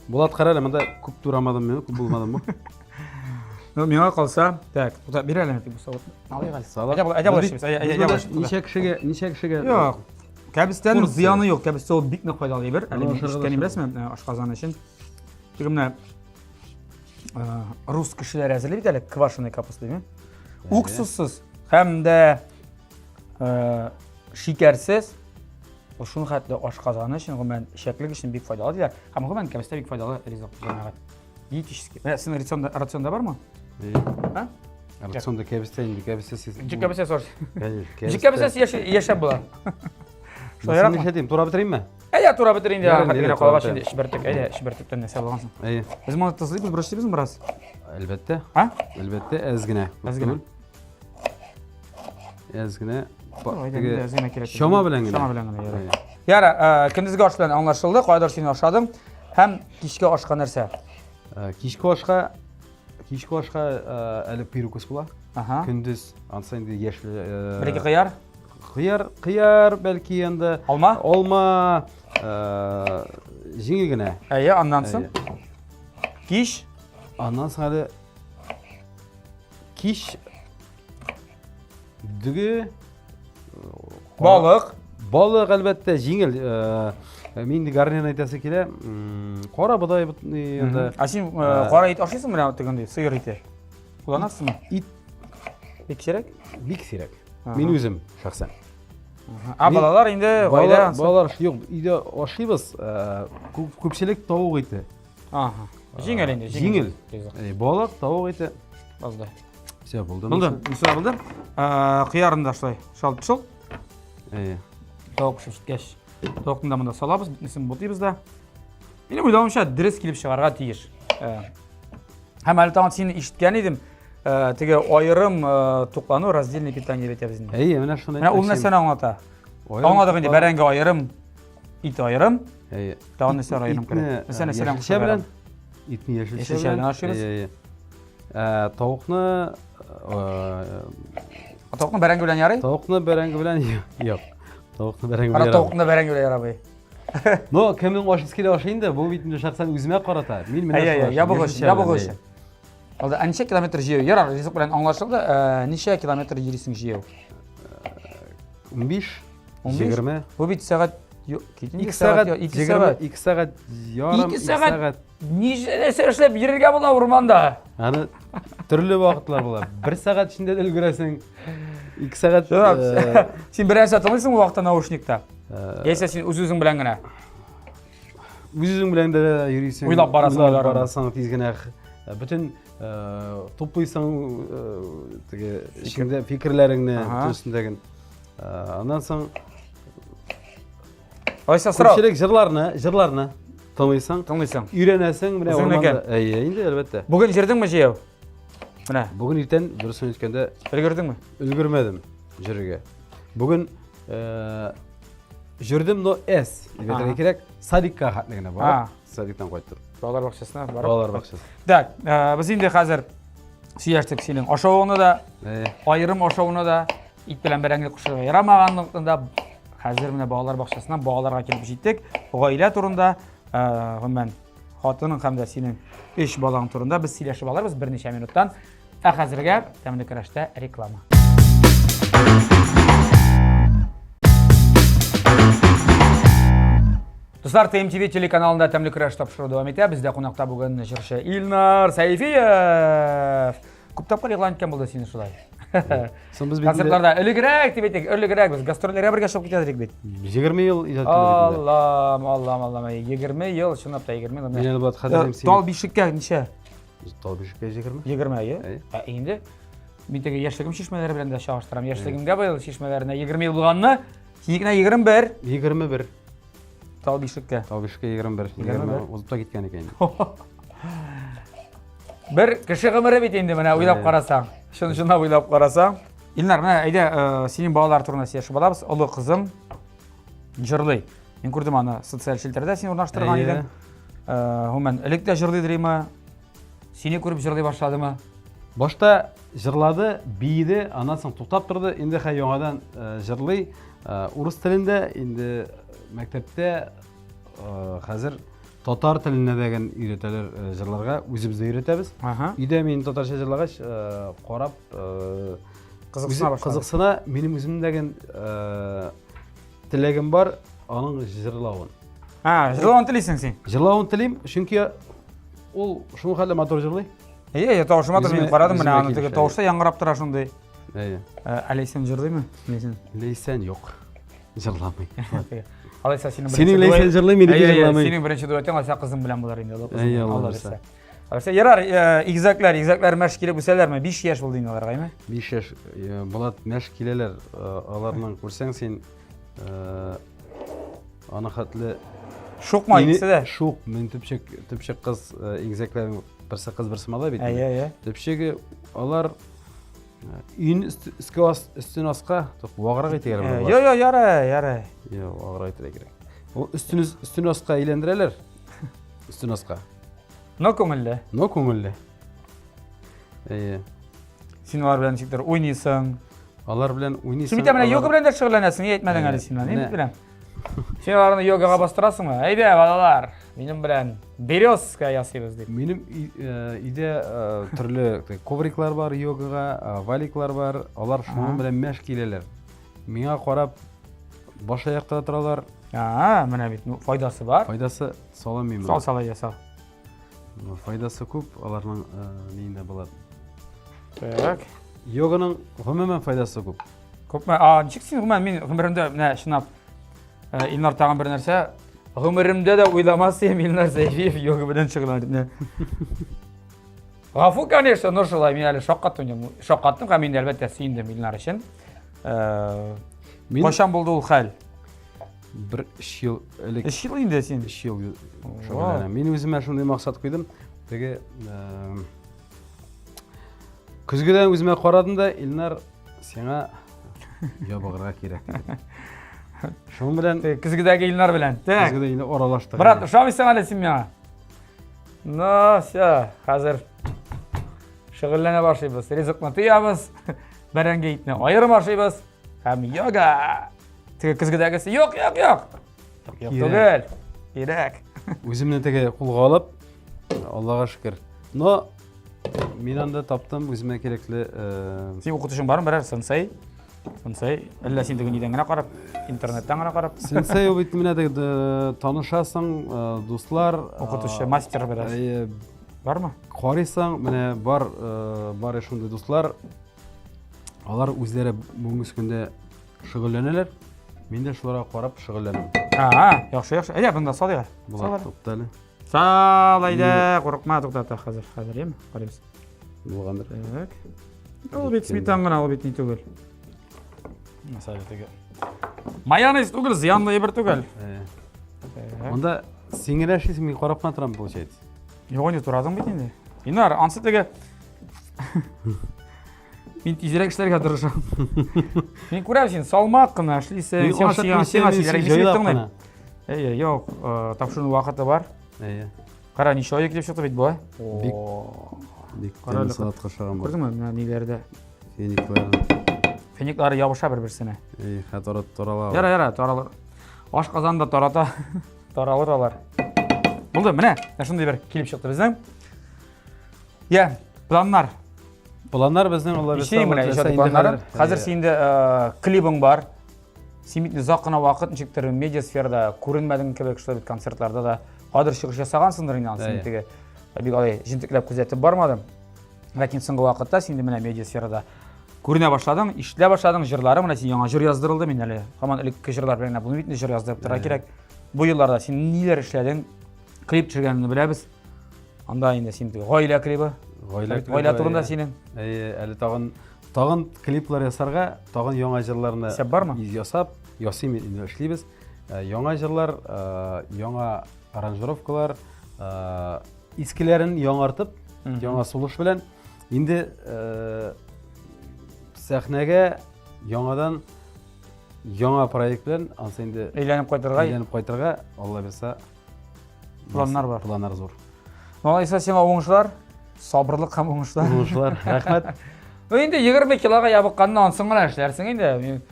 Булат, кара әле, монда күп турамадым мин, күп булмадымы? Ну, миңа калса, так, куда бир әле бу савытны. Алыйк әле. Салат. Әйдә, әйдә, булашыбыз. Әйдә, әйдә, булашыбыз. Ничә кешегә, ничә кешегә? Юк. Кәбестәнең Порция. зыяны юк. Кәбестә ул бик нык файдалы әйбер. Әле мин Ашарга да ишеткәнем беләсеңме, ашказан өчен. Теге менә рус кешеләре әзерли бит әле квашеный капуста дими. Уксуссыз һәм дә шикәрсез. Ул шуның хәтле ашказаны өчен, гомумән, эчәклек өчен бик файдалы диләр. Һәм гомумән кәбестә бик файдалы ризык җәмәгать. Диетический. Менә синең рационда, рационда бармы? А? Рационда кәбестә инде, кәбестәсез. Ничек кәбестә сор? Конечно. Ничек кәбестәсез яшәп була? Шулай рәхмәт. Нишләтим, турап бетеримме? Әйдә, турап бетер инде, рәхәт генә калгач инде, өч бөртек, әйдә, өч бөртектән нәрсә булган соң? Әйе. Без моны тозлыйбыз, борычлыйбызмы бераз? Әлбәттә. А? Әлбәттә, әз генә. Әз генә. Әз генә. Әз генә кирәк. Чама белән генә. Чама белән генә, ярар. Яра, көндезге аш белән аңлашылды, кайдыр син ашадың. Һәм кичке ашка нәрсә? Кичке ашка кичке ашка әле перекус була. Ага. Көндез ансы инде яшел. Бер-ике кыяр. Кыяр, кыяр бәлки анда. Алма? Алма, җиңел генә. Әйе, аннан соң? Кич? Аннан соң әле кич дөге балык. Балык әлбәттә җиңел. Мин инде гарнирны әйтәсе килә. Кара бодай анда. Ә син кара ит ашыйсыңмы менә тегендәй сыер ите? Кулланасызмы? Ит бик сирәк. Бик сирәк. Мин үзем шәхсән. А балалар инде гаилә балалар юк, өйдә ашыйбыз. Күпчелек тавык ите. Ага. Җиңел инде, җиңел. Балык, тавык ите. Азда. Все, булды. Булды. Мисал булды. Кыярын да шулай шалып шул. Әйе. Тавык пешеп җиткәч, тавыкны да монда салабыз, бөтенесен бутыйбыз да. Минем уйлавымча, дөрес килеп чыгарга тиеш. Һәм әле тагын сине ишеткән идем, теге аерым туклану, раздельный питание дип әйтәбез инде. Әйе, менә шуны. Менә ул нәрсәне аңлата? Аңладык инде, бәрәңге аерым, ит аерым. Әйе. Тагын нәрсә аерым керә? Нәрсә нәрсә яшелчә белән? Итне яшелчә белән ашыйбыз. Әйе, әйе. Тавыкны Тавыкны бәрәңге белән ярый? Тавыкны бәрәңге белән юк. Тавыкны бәрәңге белән. Тавыкны бәрәңге белән ярый. Но кемнең ашысы килә ашый инде, бу бит инде шәхсән үземә карата. Мин менә шулай. Ябык өчен, ябык өчен. Алда, ә ничә километр җыю? Ярар, ризык белән аңлашылды. Ничә километр йөрисең җыю? 15, 20. Бу бит сәгать 2 сәгать, 2 сәгать, 2 сәгать ярым, 2 сәгать. Нәрсә эшләп йөрергә була урманда? Аны төрле вакытлар була. Бер сәгать эчендә дә өлгерәсең. 2 сәгать. Син берәр сәгать тыңлыйсың ул вакытта наушникта? Яисә син үз-үзең белән генә? Үз-үзең белән дә йөрисең. Уйлап барасың, уйлап барасың тиз генә. Бөтен туплыйсың теге эчеңдә фикерләреңне, бөтенесендәген. Аннан соң Алайса сорау. Күпчелек җырларны, җырларны тыңлыйсың. Тыңлыйсың. Өйрәнәсең, менә урманда. Әйе, инде әлбәттә. Бүген җырдыңмы җәяү? Менә. Бүген иртән, дөресен әйткәндә, өлгердеңме? Өлгермәдем җырырга. Бүген җырдым, но әз. Дип әйтергә кирәк, садикка хәтле генә барып, садиктан кайттым. Балалар бакчасына барып. Балалар бакчасы. Так, без инде хәзер сөйләштек синең ашавыңны да, аерым ашавыңны да, ит белән бәрәңге кушырга ярамаганлыкны да. Хәзер менә балалар бакчасыннан балаларга килеп җиттек. Гаилә турында, гомумән, хатының һәм дә синең өч балаң турында без сөйләшеп алырбыз берничә минуттан. Ә хәзергә тәмле көрәштә реклама. Дуслар, ТМТВ телеканалында тәмле көрәш тапшыруы дәвам итә. Бездә кунакта бүген җырчы Илнар Сәйфиев. Күп тапкыр игълан иткән булды сине шулай. Соң без бит Концертларда элегрәк дип әйтик, элегрәк без гастрольләргә бергә чыгып китә идек бит. 20 ел иҗат итеп инде. Аллам, Аллам, Аллам. 20 ел, чынлап та 20 ел. Мин әле Булат хәтерлим сине. Тал бишеккә ничә? Тал бишеккә 20. 20, әйе. Ә инде мин теге яшьлегем чишмәләре белән дә чагыштырам. Яшьлегемгә быел чишмәләренә 20 ел булганны, синекенә 21. 21. Тал бишеккә. Тал бишеккә 21. 20 узып та киткән икән инде. Бер кеше гомере бит инде менә уйлап карасаң. Чын чынлап уйлап карасаң. Илнар, менә әйдә, синең балалар турында сөйләшеп алабыз. Олы кызың җырлый. Мин күрдем аны социаль челтәрдә син урнаштырган идең. Гомумән, элек тә җырлый дримы? Сине күреп җырлый башладымы? Башта җырлады, биеде, аннан соң туктап торды, инде хәй яңадан җырлый. Урыс телендә, инде мәктәптә хәзер татар теленә дә өйрәтәләр җырларга, үзебез дә өйрәтәбез. Өйдә мин татарча җырлагач, карап кызыксына башлады. Кызыксына, минем үземдә теләгем бар аның җырлавын. А, җырлавын телисең син? Җырлавын телим, чөнки ул шул хәтле матур җырлый. Әйе, әйе, тавышы матур, мин карадым, менә аны теге тавышы яңгырап тора шундый. Әйе. Ә Ләйсән җырлыймы? Ләйсән. Ләйсән юк. Җырламый. Алайса синең беренче Синең Ләйсән җырлый, минеке җырламый. Синең беренче дуэтың алайса кызың белән булыр инде. Әйе, Алла бирсә. Алайса ярар, игезәкләр, игезәкләр мәш килеп үсәләрме? 5 яшь булды инде аларга, әйме? 5 яшь, Булат, мәш киләләр. Аларның күрсәң син аны хәтле Шукма икесе дә. Шук, мин төпчек, төпчек кыз игезәкләрнең берсе кыз, берсе малай бит. Әйе, әйе. Төпчеге алар өен өскә өстен аска, ваграк итә кирәк. Йо, йо, ярай, ярай. Йо, ваграк итә кирәк. Ул өстен өстен аска әйләндерәләр. Өстен аска. Но күңелле. Но күңелле. Әйе. Син алар белән ничектер уйныйсың. Алар белән уйныйсың. Син бит менә йога белән дә шөгыльләнәсең, әйтмәдең әле син мин белән. Син аларны йогага бастырасыңмы? Әйдә, балалар, минем белән березка ясыйбыз дип. Минем өйдә төрле ковриклар бар йогага, валиклар бар. Алар шуның белән мәш киләләр. Миңа карап баш аякта торалар. А, менә бит, ну, файдасы бар. Файдасы салам мин. Сал, сал, әйдә, сал. Файдасы күп, аларның ниендә була. Так. Йоганың гомумән файдасы күп. Күпме? А, ничек син гомумән мин гомеремдә менә чынлап Илнар тагын бер нәрсә, гомеремдә дә уйламас идем Илнар Сәйфиев йога белән шөгыльләнә дип. Гафу, конечно, но шулай мин әле шаккаттым. Шаккаттым һәм инде әлбәттә сөендем Илнар өчен. Кайчан булды ул хәл? Бер өч ел элек. Өч ел инде син? Өч ел шөгыльләнәм. Мин үземә шундый максат куйдым. Теге көзгедән үземә карадым да, Илнар, сиңа ябыгырга кирәк. Шуның белән көзгедәге Илнар белән. Так. Көзгедә инде аралаштык. Брат, ошамыйсың әле син миңа. Ну, все, хәзер шөгыльләнә башлыйбыз. Ризыкны тыябыз, бәрәңге итне аерым ашыйбыз һәм йога. Теге көзгедәгесе юк, юк, юк. Юк түгел. Кирәк. Үземне теге кулга алып, Аллага шөкер. Но мин анда таптым үземә кирәкле. Э, син укытучың бармы берәр сенсей? Сенсей, әллә син теге нидән генә карап, интернеттан гына карап? Сенсей ул бит менә теге танышасың, э, дуслар. Укытучы, мастер берәр. Бармы? Карыйсың, менә бар, бар шундый дуслар. Алар үзләре бүгенге көндә Шөгыльләнәләр. Мин дә шуларга карап шөгыльләнәм. Ага, яхшы, яхшы. Әйдә, бында сал ягар. Була, тукта әле. Сал, әйдә, курыкма, тукта, тукта, хәзер, хәзер, яме, карыйбыз. Булгандыр. Так. Ул бит сметан гына, ул бит ни түгел. Нәрсә әле теге? Майонез түгел, зыянлы әйбер түгел. Монда син генә эшлисең, мин карап кына торам, получается. Юк, инде турадың бит инде. Инар, ансы теге Мин тизрәк эшләргә тырышам. Мин күрәм син салмак кына эшлисең, сиңа сиңа сиңа сөйләргә тыңлыйм. Әйе, юк, э, тапшыру вакыты бар. Әйе. Кара, ничә ай килеп чыкты бит бу, ә? Бик бик тәмле салат кашаган бар. Күрдеңме, менә ниләрдә? Финиклар. Финиклары ябыша бер-берсенә. Әй, хәтер тарала. Яра, яра, таралыр. Аш казанда тарата, таралыр алар. Булды, менә, шундый бер килеп чыкты безнең. Я, планнар. Планнар безнең алла бирсә. Менә иҗади планнары. Хәзер син инде э, клибың бар. Син бит озак кына вакыт ничектер медиа сферада күренмәдең кебек, шулай бит концертларда да кадер чыгыш ясагансыңдыр инде аны син теге бик алай җентекләп күзәтеп бармадым. Ләкин соңгы вакытта син инде менә медиа сферада күренә башладың, ишетелә башладың, җырлары менә син яңа җыр яздырылды, мин әле һаман элекке җырлар белән генә булмый бит инде җыр яздырып тора кирәк. Бу елларда син ниләр эшләдең? Клип төшергәнеңне беләбез. Анда инде син гаилә клибы. Гаилә клибы. Гаилә турында синең. Әйе, әле тагын тагын клиплар ясарга, тагын яңа җырларны Исәп бармы? Ясап, ясыйм инде эшлибез. Э, яңа җырлар, э, яңа аранжировкалар, э, искеләрен яңартып, яңа сулыш белән инде сәхнәгә яңадан яңа проект белән ансы инде әйләнеп кайтырга, әйләнеп кайтырга, Алла бирса, Планнар бар. Планнар зур. Алайса сиңа уңышлар. Сабырлык һәм уңышлар. Уңышлар. Рәхмәт. Ну инде 20 килога ябыкканнан соң гына эшләрсең инде. Мин,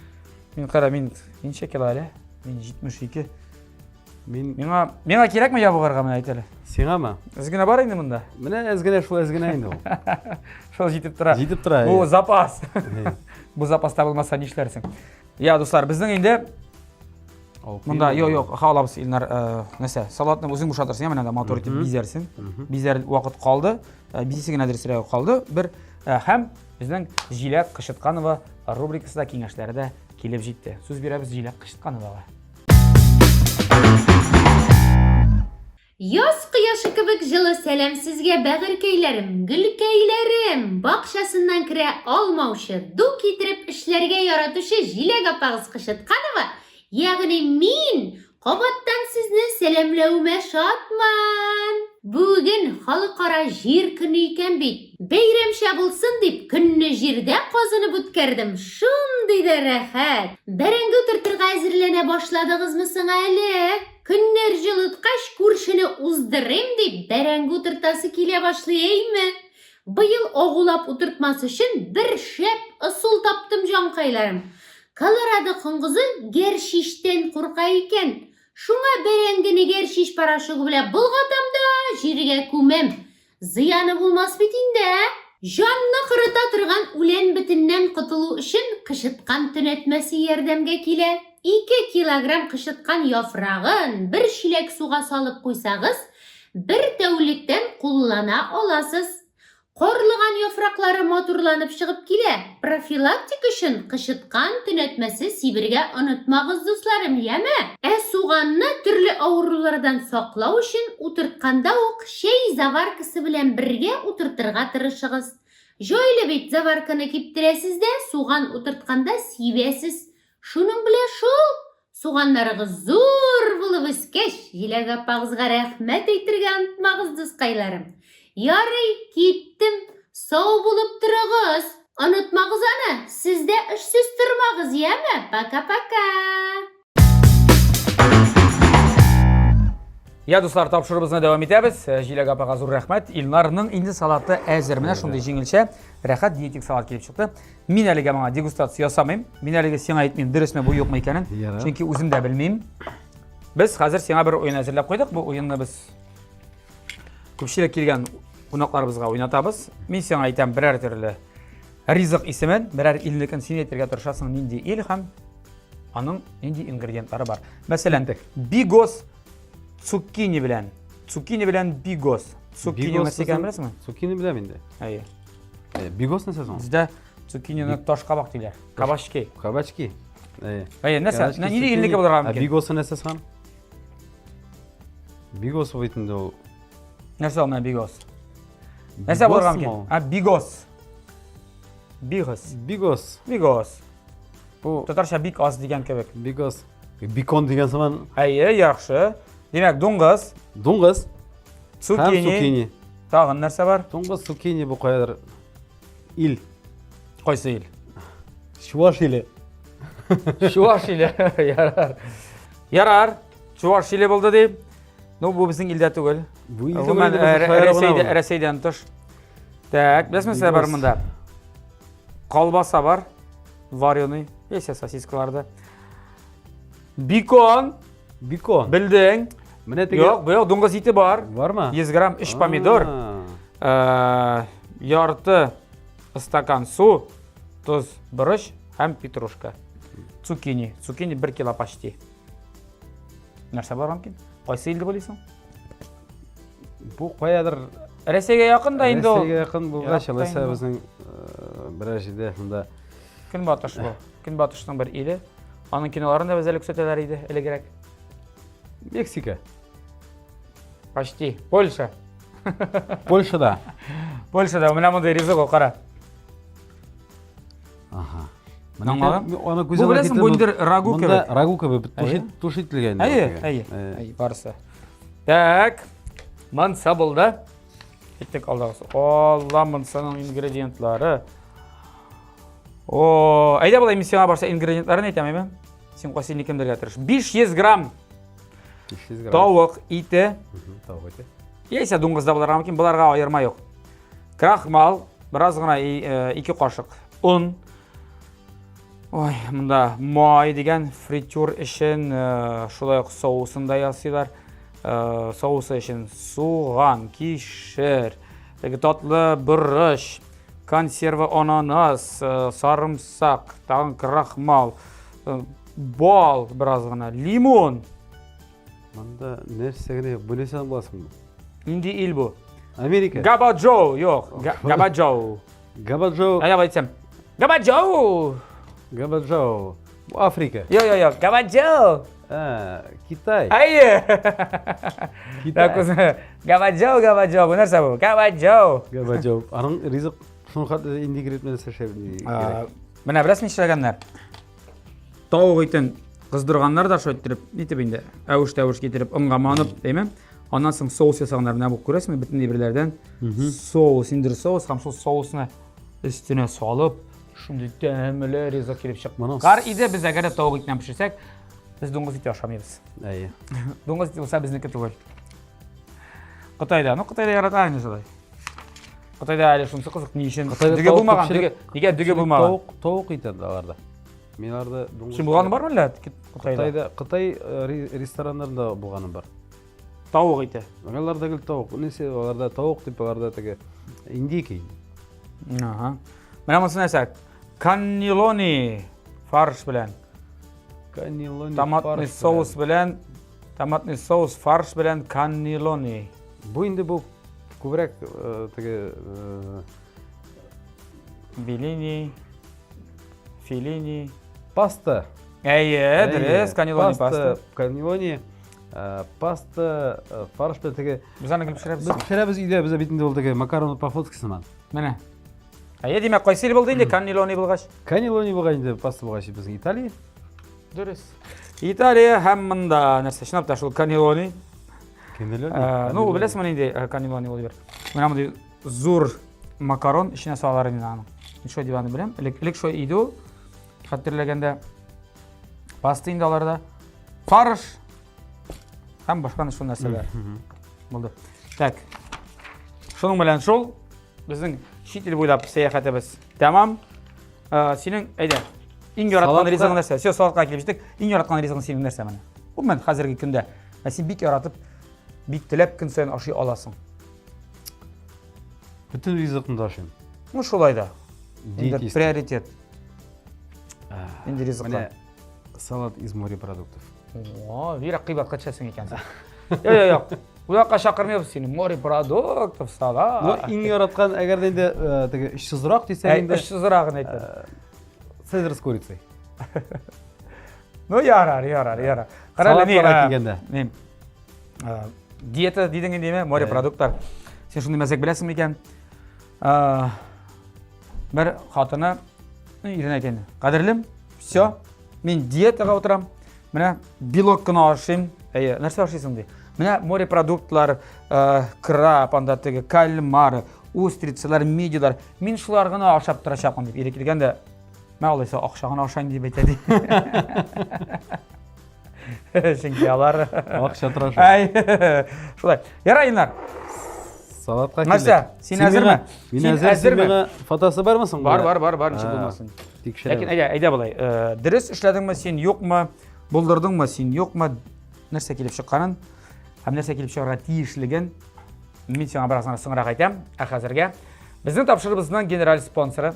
мин кара, мин ничә кило әле? Мин 72. Мин Миңа миңа кирәкме ябыгарга менә әйт әле. Сиңамы? Әз генә бар инде монда. Менә әз генә шул әз генә инде ул. Шул җитеп тора. Җитеп тора. Бу запас. Бу запаста булмаса нишләрсең? Я, дуслар, безнең инде Монда юк, юк, ха алабыз Илнар, э, нәрсә, салатны үзең бушатырсың, менә дә матур итеп бизәрсең. Бизәр вакыт калды, э, бизисе генә дөресрәге калды. Бер э, һәм безнең Җиләк Кычытканова рубрикасында киңәшләре дә килеп җитте. Сүз бирәбез Җиләк Кычыткановага. Яз кояшы кебек җылы сәлам сезгә, бәгырькәйләрем, гөлкәйләрем! Бакчасыннан керә алмаучы, ду китереп эшләргә яратучы Җиләк апагыз Кычытканова, ягъни мин, кабаттан сезне сәламләвемә шатман! Бүген Халыкара җир көне икән бит! Бәйрәмчә булсын дип, көнне җирдә казынып үткәрдем, шундый да рәхәт! Бәрәңге утыртырга әзерләнә башладыгызмы соң әле? Көннәр җылыткач, күршене уздырыйм дип, бәрәңге утыртасы килә башлый, әйме? Быел агулап утыртмас өчен бер шәп ысул таптым, җанкайларым. Колорадо коңгызы гәрчичтән курка икән. Шуңа бәрәңгене гәрчич порошогы белән болгатам да җиргә күмәм. Зыяны булмас бит инде, ә? Җанны корыта торган үлән бетеннән котылу өчен кычыткан төнәтмәсе ярдәмгә килә. 2 килограмм кычыткан яфрагын бер чиләк суга салып куйсагыз, бер тәүлектән куллана аласыз. Карлыган яфраклары матурланып чыгып килә. Профилактика өчен кычыткан төнәтмәсе сибергә онытмагыз, дусларым, яме? Ә суганны төрле авырулардан саклау өчен утыртканда ук чәй заваркасы белән бергә утыртырга тырышыгыз. Җайлы бит, заварканы киптерәсез дә, суган утыртканда сибәсез. Шуның белән шул! Суганнарыгыз зур булып үскәч, Җиләк апагызга рәхмәт әйтергә онытмагыз, дускайларым. Ярый, киттем. Сау булып торыгыз. Онытмагыз аны, сез дә эшсез тормагыз, яме? Пока-пока. Я, дуслар, тапшыруыбызны дәвам итәбез. Э, Җиләк апага зур рәхмәт. Илнарның инде салаты әзер. Менә шундый җиңелчә, рәхәт диетик салат килеп чыкты. Мин әлегә моңа дегустация ясамыйм. Мин әлегә сиңа әйтмим, дөресме бу юкмы икәнен. Чөнки үзем дә белмим. Без хәзер сиңа бер уен әзерләп куйдык. Бу уенны без күпчелек килгән кунакларыбызга уйнатабыз. Мин сиңа әйтәм берәр төрле ризык исемен, берәр илнекен син әйтергә тырышасың, нинди ил һәм аның нинди ингредиентлары бар. Мәсәлән, бигос цуккини белән. Цуккини белән бигос. Цуккини нәрсә икәнен беләсеңме? Цуккини беләм инде. Әйе. Э, бигос нәрсә соң? Бездә цуккинины таш кабак диләр. Кабачки. Кабачки. Әйе. Әйе, нәрсә? Нинди илнеке булырга мөмкин? Бигосы нәрсә соң? Бигос бит инде ул. Нәрсә ул менә бигос? Нәрсә булырга мөмкин? А, бигос. Бигос. Бигос. Бигос. Бу татарча бик аз дигән кебек. Бигос. Бикон дигән сыман. Әйе, яхшы. Димәк, дуңгыз. Дуңгыз. Цукини. Цукини. Тагын нәрсә бар? Дуңгыз, цукини бу каядыр ил. Кайсы ил? Чуваш иле. Чуваш иле. Ярар. Ярар. Чуваш иле булды дип. Ну, бу безнең илдә түгел. Бу илдә түгел. Рәсәйдә, Рәсәйдән тыш. Так, беләсеңме нәрсә бар монда? Колбаса бар. Вареный, яисә сосискаларда. Бекон. Бекон. Белдең. Менә теге. Юк, бу юк, дуңгыз ите бар. Бармы? 100 грамм 3 помидор. Э, ярты стакан су, тоз, борыч һәм петрушка. Цукини. Цукини 1 кило почти. Нәрсә бар мөмкин? Кайсы илдә уйлыйсың? Бу каядыр Рәсәйгә якын да инде ул. Рәсәйгә якын булгач, алайса безнең э, берәр җирдә шунда. Көнбатыш бу. Көнбатышның бер иле. Аның киноларын да без әле күрсәтәләр иде элегрәк. Мексика. Почти. Польша. Польшада. Польшада. Менә мондый ризык ул, кара. Ага. Аңладың? Аны Бу беләсең, бу инде рагу кебек. Рагу кебек тушить ителгән. Әйе, әйе. Әйе, барысы. Так. Манса булды. Киттек алдагысы. Алла, монсаның ингредиентлары. О, әйдә болай мин сиңа барса ингредиентларын әйтәм, әйме? Син кайсы илнекен белергә тырыш. 500 грамм 500 грамм. Тавык ите. Тавык ите. Яисә дуңгыз да булырга мөмкин, боларга аерма юк. Крахмал, бераз гына э, ике кашык он. Ой, монда май дигән фритюр өчен э, шулай ук соусын да ясыйлар. Э, соусы өчен суган, кишер, теге татлы борыч, консерва ананас, сарымсак, тагын крахмал, бал бераз гына, лимон. Монда нәрсә генә юк. Бу нәрсә буласың бу? Нинди ил бу? Америка. Габаджоу, юк. Габаджоу. Габаджоу. Әйдә әйтсәм. Габаджоу. Габаджоу. Бу Африка. Юк, юк, юк. Габаджоу. А, Китай. Әйе. Китай. Габаджоу, габаджоу. Бу нәрсә бу? Габаджоу. Габаджоу. Аның ризык шуның хәтле инде нәрсә эшләп. Менә беләсең нишләгәннәр? Тавык итен кыздырганнар да шулай иттереп, нитеп инде, әвеш-тәвеш китереп, онга манып, әйме? Аннан соң соус ясаганнар. Менә бу күрәсеңме, бөтен әйберләрдән соус, инде соус һәм шул соусны өстенә салып, шундый тәмле ризык килеп чыкты. Кар иде, без әгәр дә тавык итеннән пешерсәк, без дуңгыз ите ашамыйбыз. Әйе. Дуңгыз ите булса безнеке түгел. Кытайда, ну Кытайда ярата инде шулай. Кытайда әле шунысы кызык, ни өчен дөге булмаган, дөге, нигә дөге булмаган? Тавык, тавык ите аларда. Мин аларда дуңгыз. Син булганың бармы әллә Кытайда? Кытайда, Кытай э, рестораннарында булганым бар. Тавык ите. Аларда гел тавык. Нәрсә аларда тавык дип аларда теге индейка. Ага. Менә монысы нәрсә? Каннелони фарш белән. Каннелони Томатный соус белән, томатный соус фарш белән каннелони. Бу инде бу күбрәк э, теге э, Белини. Феллини. Паста. Әйе, дөрес, каннелони паста. Каннелони э, паста, э, фарш белән теге. Без аны гел пешерәбез. Без пешерәбез өйдә, бездә бит инде ул теге макароны по-флотски сыман. Менә. Әйе, димәк, кайсы ил булды инде каннелони булгач? Каннелони булгач инде паста булгач безнең Италия. Дөрес. Италия һәм монда нәрсә, чынлап та шул каннелони. Каннелони. Э, ну, беләсеңме нинди каннелони ул бер? Менә мондый зур макарон эченә салалар инде аның. Мин шулай дип аны беләм. Элек, элек шулай иде ул. Хәтерләгәндә паста инде аларда. Фарш һәм башка шул нәрсәләр. Булды. Так. Шуның белән шул безнең чит ил буйлап сәяхәтебез тәмам. Ә, синең әйдә иң яраткан ризыгың нәрсә? Все, салатка килеп җиттек. Иң яраткан ризыгың синең нәрсә менә? Гомумән хәзерге көндә. Ә син бик яратып, бик теләп көн саен ашый аласың. Бөтен ризыкны да ашыйм. Ну, шулай да. Инде приоритет. Инде ризыклар. Менә салат из морепродуктов. О, бигрәк кыйбатка төшәсең икәнсең. Юк, юк, юк. Кунакка чакырмыйбыз сине. Морепродуктов, салат. Ну, иң яраткан, әгәр дә инде э, теге очсызрак дисәң инде. Очсызрагын әйтәм. Э, Цезарь с курицей. Ну, ярар, ярар, ярар. Кара әле, ни, килгәндә. Ни, диета дидең инде, морепродуктлар. Син шундый мәзәк беләсең микән? Бер хатыны иренә әйткән, кадерлем, все, мин диетага утырам, менә белок кына ашыйм. Әйе, нәрсә ашыйсың ди. Менә морепродуктлар, краб, анда теге кальмар, устрицалар, мидилар. Мин шулар гына ашап торачакмын дип ире килгән дә, мә алайса акча гына ашайм дип әйтә ди. Чөнки алар акча тора шул. Әй, шулай. Ярай, Илнар. Салатка килдек. Нәрсә, син әзерме? Мин әзер, син миңа фотосы бармы соң? Бар, бар, бар, бар, ничек булмасын. Тикшерәбез. Ләкин әйдә, әйдә болай. Э, дөрес эшләдеңме син, юкмы? Булдырдыңмы син, юкмы? Нәрсә килеп чыкканын һәм нәрсә килеп чыгарга тиешлеген мин сиңа бераз гына соңрак әйтәм. Ә хәзергә безнең тапшырыбызның генераль спонсоры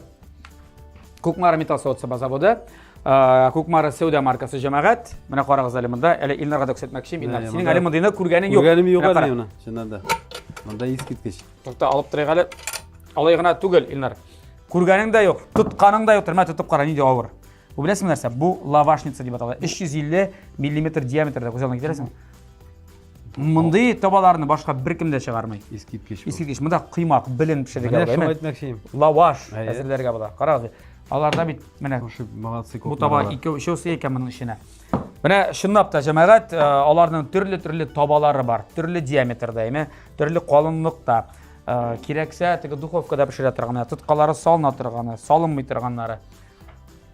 Кукмара металл савыт-саба заводы. Э, Кукмара сәүдә маркасы җәмәгать. Менә карагыз әле монда. Әле Илнарга да күрсәтмәкче идем. Илнар, синең әле мондыйны күргәнең юк. Күргәнем юк әле моны, чыннан да. Монда искиткеч. Тукта, алып торыйк әле. Алай гына түгел, Илнар. Күргәнең дә юк, тотканың да юк. Менә тотып кара, нинди авыр. Бу беләсеңме нәрсә? Бу лавашница дип атала. 350 миллиметр диаметрда күз алдыңа китерәсеңме? Мондый табаларны башка беркем дә чыгармый. Искиткеч. Искиткеч. Монда коймак, белен пешерергә була. Менә шуны әйтмәкче идем. Лаваш әзерләргә була. Карагыз. Аларда бит менә молодцы Бу таба ике өчәү сыя икән моның эченә. Менә чынлап та җәмәгать, э, аларның төрле-төрле табалары бар, төрле диаметрда, әйме, төрле калынлыкта. Э, кирәксә, теге духовкада пешерә торганы, тоткалары салына торганы, салынмый торганнары.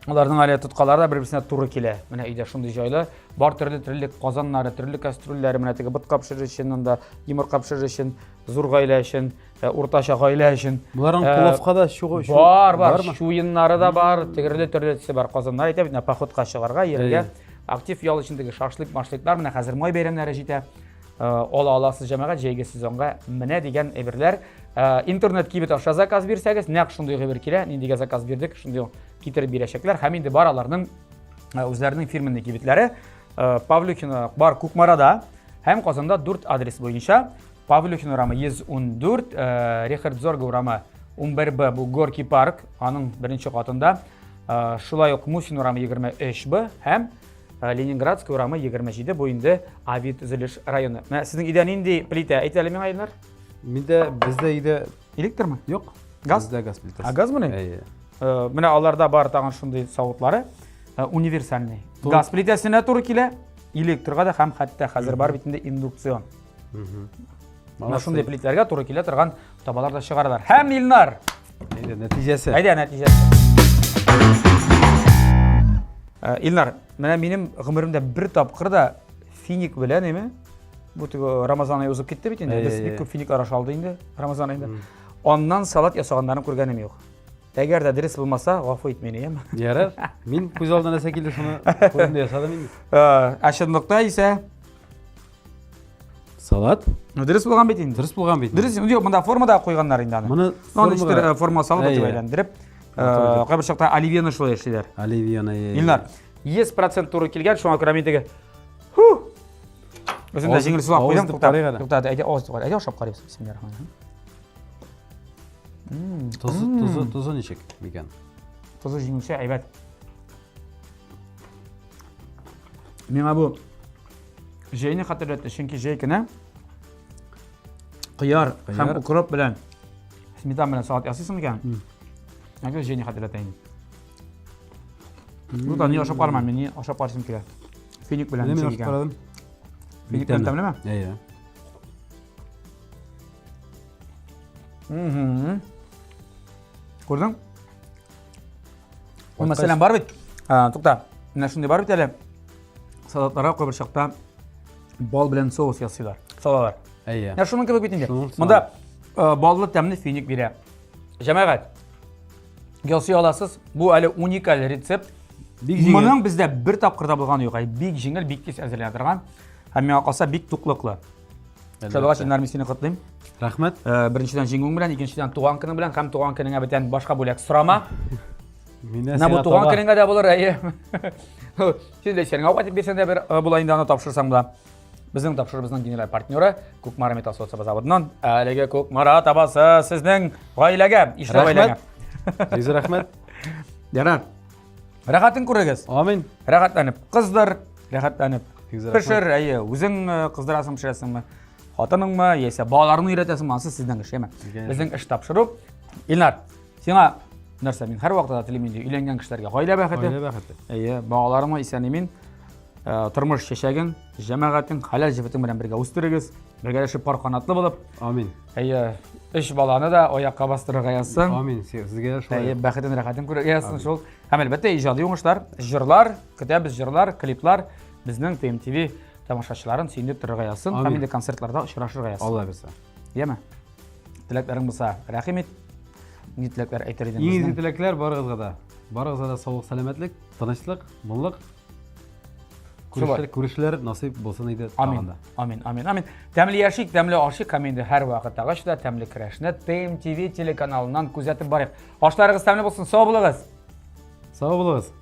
Аларның әле тоткалары да бер-берсенә туры килә. Менә өйдә шундый җайлы. Бар төрле-төрле казаннары, төрле кастрюльләре, менә теге ботка пешерер өчен, анда йомырка пешерер өчен, зур гаилә өчен, уртача гаилә өчен. Боларның пловка да чугы бар, бар, чуеннары да бар, төрле төрлесе бар. Казаннар әйтә бит, походка чыгарга, йөрергә. Актив ял өчен теге шашлык, машлыклар, менә хәзер май бәйрәмнәре җитә. Ала аласыз җәмәгать җәйге сезонга менә дигән әйберләр. Интернет кибет аша заказ бирсәгез, нәкъ шундый әйбер килә, ниндигә заказ бирдек, шундый китереп бирәчәкләр. Һәм инде бар аларның үзләренең фирменный кибетләре. Павлюхина бар Кукмарада һәм Казанда 4 адрес буенча. Павлюхин урамы 114, Рихард Зорга урамы 11Б, бу Горки парк, аның беренче катында. Шулай ук Мусин урамы 23Б һәм Ленинградский урамы 27, бу инде Авиатөзелеш районы. Менә сезнең өйдә нинди плитә? Әйт әле миңа, Илнар. Миндә, бездә өйдә электрмы? Юк. Газ? Бездә газ плитәсе. А газмыни? Әйе. Менә аларда бар тагын шундый савытлары, универсальный. Газ плитәсенә туры килә, электрга да һәм хәтта хәзер бар бит инде индукцион. Менә шундый плитәләргә туры килә торган табалар да чыгаралар. Һәм Илнар! Әйдә, нәтиҗәсе. Әйдә, нәтиҗәсе. Илнар, менә минем гомеремдә бер тапкыр да финик белән, әйме? Бу теге Рамазан ае узып китте бит инде. Без бик күп финиклар ашалды инде Рамазан аенда. Аннан салат ясаганнарын күргәнем юк. Әгәр дә дөрес булмаса, гафу ит мине, яме? Ярар. Мин күз алдына нәрсә килде, шуны күземдә ясадым инде. Ә чынлыкта исә салат. Ну, дөрес булган бит инде. Дөрес булган бит. Дөрес, юк, монда формада куйганнар инде аны. Моны формага форма салып әйтеп әйләндереп, кайбер чакта оливьены шулай эшлиләр. Оливьены. Илнар, 100% туры килгән, шуңа күрә мин теге Ху! Үзем дә җиңел сулап куйдым. Тукта, тукта, әйдә авыз тукар. Әйдә ашап карыйбыз. Бисмиллаһир-рахманир-рахим. Тозы, тозы, тозы ничек микән? Тозы җиңелчә, әйбәт. Миңа бу җәйне хәтерләтте, чөнки җәй көне кыяр һәм укроп белән сметана белән салат ясыйсың икән. Әгәр җәйне хәтерләтә инде. Бу да ни ашап карамам, мин ни ашап карыйсым килә. Финик белән ничек икән? Карадым. Финик белән тәмлеме? Әйе. Күрдең? Ул мәсәлән бар бит. Тукта, менә шундый бар бит әле. Салатларга кайбер чакта бал белән соус ясыйлар. Салалар. Әйе. Менә шуның кебек бит инде. Монда баллы тәмле финик бирә. Җәмәгать, ясый аласыз. Бу әле уникаль рецепт. Бик җиңел. Моның бездә бер тапкыр да булганы юк. Бик җиңел, бик тиз әзерләнә торган. Һәм миңа калса бик туклыклы. Шулай Илнар, мин сине котлыйм. Рәхмәт. Беренчедән җиңүең белән, икенчедән туган көнең белән һәм туган көнеңә бүтән башка бүләк сорама. Менә Менә бу туган көнеңә дә булыр, әйе. Син дә сәнгә кайтып бирсәң дә бер була инде аны тапшырсаң да. Безнең тапшырубызның генераль партнеры Кукмара металл савыт-саба заводыннан. Әлеге Кукмара табасы сезнең гаиләгә, ишле гаиләгә. Бик зур рәхмәт. Ярар. Рәхәтен күрегез. Амин. Рәхәтләнеп кыздыр, рәхәтләнеп пешер, әйе, үзең кыздырасың, пешерәсеңме, хатыныңмы, яисә балаларыңны өйрәтәсеңме, анысы сезнең эш, әйме? Безнең эш тапшыру. Илнар, сиңа нәрсә, мин һәрвакытта да телим инде өйләнгән кешеләргә гаилә бәхете. Гаилә бәхете. Әйе, балаларыңны исән-имин, тормыш чәчәгең, җәмәгатең, хәләл җефетең белән бергә үстерегез. Бергәләшеп пар канатлы булып. Амин. Әйе, өч баланы да аякка бастырырга язсын. Амин. Сезгә дә шулай. Әйе, бәхетен, рәхәтен күрергә язсын шул. Һәм әлбәттә, иҗади уңышлар, җырлар, көтәбез җырлар, клиплар безнең ТМТВ тамашачыларын сөендереп торырга язсын. Һәм инде концертларда очрашырга язсын. Алла бирсә. Яме? Теләкләрең булса, рәхим ит. Ни теләкләр әйтер идең? Иң изге теләкләр барыгызга да. Барыгызга да саулык, сәламәтлек, тынычлык, муллык. Күрешләр, күрешләр насыйп булсын иде Амин. Амин, амин, амин. Тәмле яшик, тәмле ашыйк һәм инде һәрвакыттагыча да тәмле көрәшне ТМТВ телеканалыннан күзәтеп барыйк. Ашларыгыз тәмле булсын, сау булыгыз. Сау булыгыз.